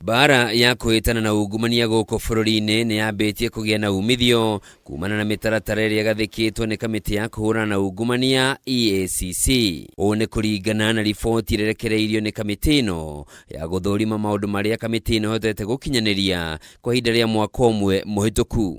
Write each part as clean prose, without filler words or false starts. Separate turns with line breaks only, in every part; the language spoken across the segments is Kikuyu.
Mbara ya kũhĩtana na ungumania gũkũ bũrũri-inĩ nĩ yambĩtie kũgĩa na umithio kumana na mĩtaratara ĩrĩa ĩgathĩkĩtwo nĩ kamĩtĩ ya kũhũrana na ungumania EACC. Ũũ nĩ kũringana na riboti ĩrĩa ĩrekereirio nĩ kamĩtĩ ĩno ya gũthũrima maũndũ marĩa kamĩtĩ ĩno ĩhotete gũkinyanĩria kwa ihinda rĩa mwaka ũmwe mũhĩtũku.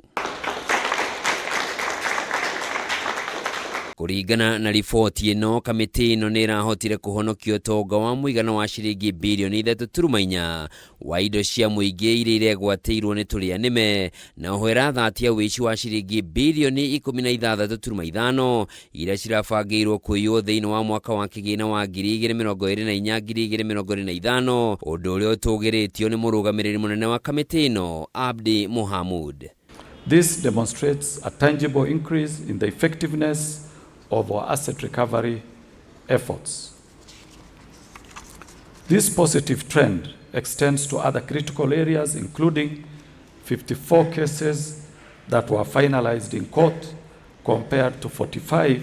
Kũringana na riboti ĩno, kamĩtĩ ĩno nĩ ĩrahotire kũhonokia ũtonga wa mũigana wa ciringi birioni 3.4 wa indo cia mũingĩ iria iregwatĩirwo nĩ tũrĩa nĩme, na oho ĩrathatia ũici wa ciringi birioni 16.5 iria cirabangĩirwo kũiywo thĩinĩ wa mwaka wa kĩgĩna wa 2024 2025, ũndũ ũrĩa ũtũgĩrĩtio nĩ mũrũgamĩrĩri mũnene wa kamĩtĩ ĩno Abdi Mohamud.
This demonstrates a tangible increase in the effectiveness of our asset recovery efforts. This positive trend extends to other critical areas, including 54 cases that were finalized in court compared to 45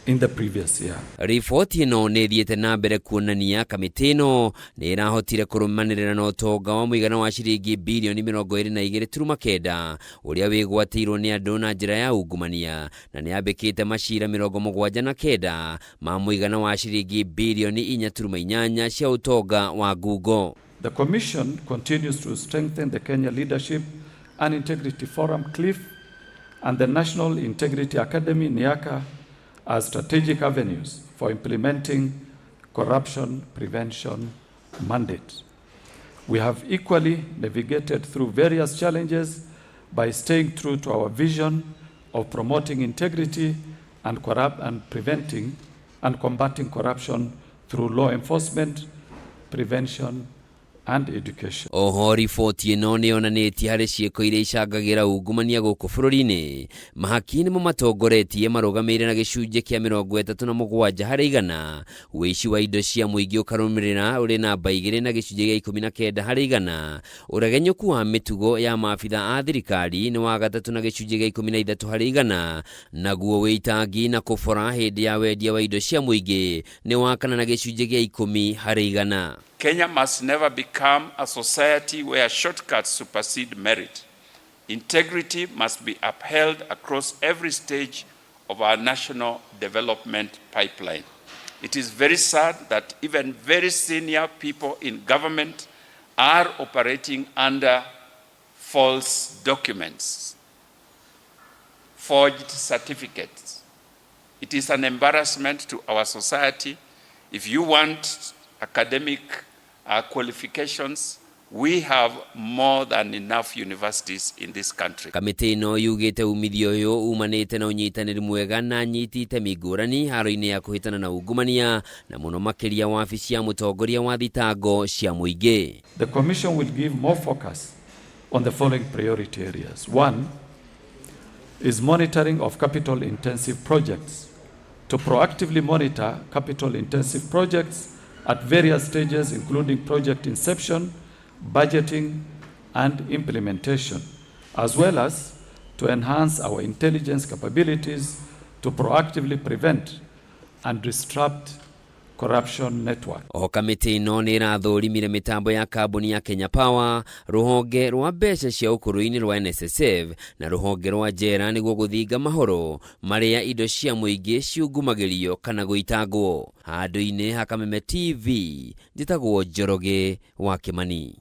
in the previous year.
Riboti ĩno nĩ ĩthiĩte na mbere kuonania kamĩtĩ ĩno nĩ ĩrahotire kũrũmanĩrĩra na ũtonga wa mũigana wa ciringi birioni 22.9 ũrĩa wĩgwatĩirwo nĩ andũ na njĩra ya ungumania, na nĩ yambĩkĩte macira 79 ma mũigana wa ciringi birioni 4.8 cia ũtonga wa ngungo.
The Commission continues to strengthen the Kenya Leadership and Integrity Forum, CLIF, and the National Integrity Academy, NIACA, as strategic avenues for implementing corruption prevention mandate. We have equally navigated through various challenges by staying true to our vision of promoting integrity and corrupt and preventing and combating corruption through law enforcement, prevention, and education.
Oho riboti ĩno nĩ yonanĩtie harĩ ciĩko iria icangagĩra ungumania gũkũ bũrũri-inĩ, mahaki nĩmo matongoretie marũgamĩrĩire na gĩcunjĩ kĩa 37 harĩ igana, ũici wa indo cia mũingĩ ũkarũmĩrĩra ũrĩ namba 2 na gĩcunjĩ gĩa 19 harĩ igana, ũregenyũku wa mĩtugo ya maabitha a thirikari nĩ wa gatatũ na gĩcunjĩ gĩa 13 harĩ igana, naguo wĩitangi na kũbora hĩndĩ ya wendia wa indo cia mũingĩ nĩ wa kana na gĩcunjĩ gĩa 10 harĩ igana.
Kenya must never become a society where shortcuts supersede merit. Integrity must be upheld across every stage of our national development pipeline. It is very sad that even very senior people in government are operating under false documents, forged certificates. It is an embarrassment to our society. If you want academic qualifications, we have more than enough universities in this country.
Kamĩtĩ ĩno yugĩte umithio ũyũ umanĩte na ũnyitanĩri mwega na anyiti itemi ngũrani haro-inĩ ya kũhĩtana na ungumania, na mũno makĩria wabici ya mũtongoria wa thitango cia mũingĩ.
The Commission will give more focus on the following priority areas. One is monitoring of capital intensive projects. To proactively monitor capital intensive projects at various stages, including project inception, budgeting, and implementation, as well as to enhance our intelligence capabilities to proactively prevent and disrupt corruption network.
Oho kamĩtĩ ĩno nĩ ĩrathũrimire mĩtambo ya kambuni ya Kenya Power, rũhonge rwa mbeca cia ũkũrũ-inĩ rwa NSSF na rũhonge rwa njera nĩguo gũthinga mahoro marĩa indo cia mũingĩ ciungumagĩrio kana gũitangwo. Handũ-inĩ ha Kameme TV, njĩtagwo Njoroge wa Kĩmani.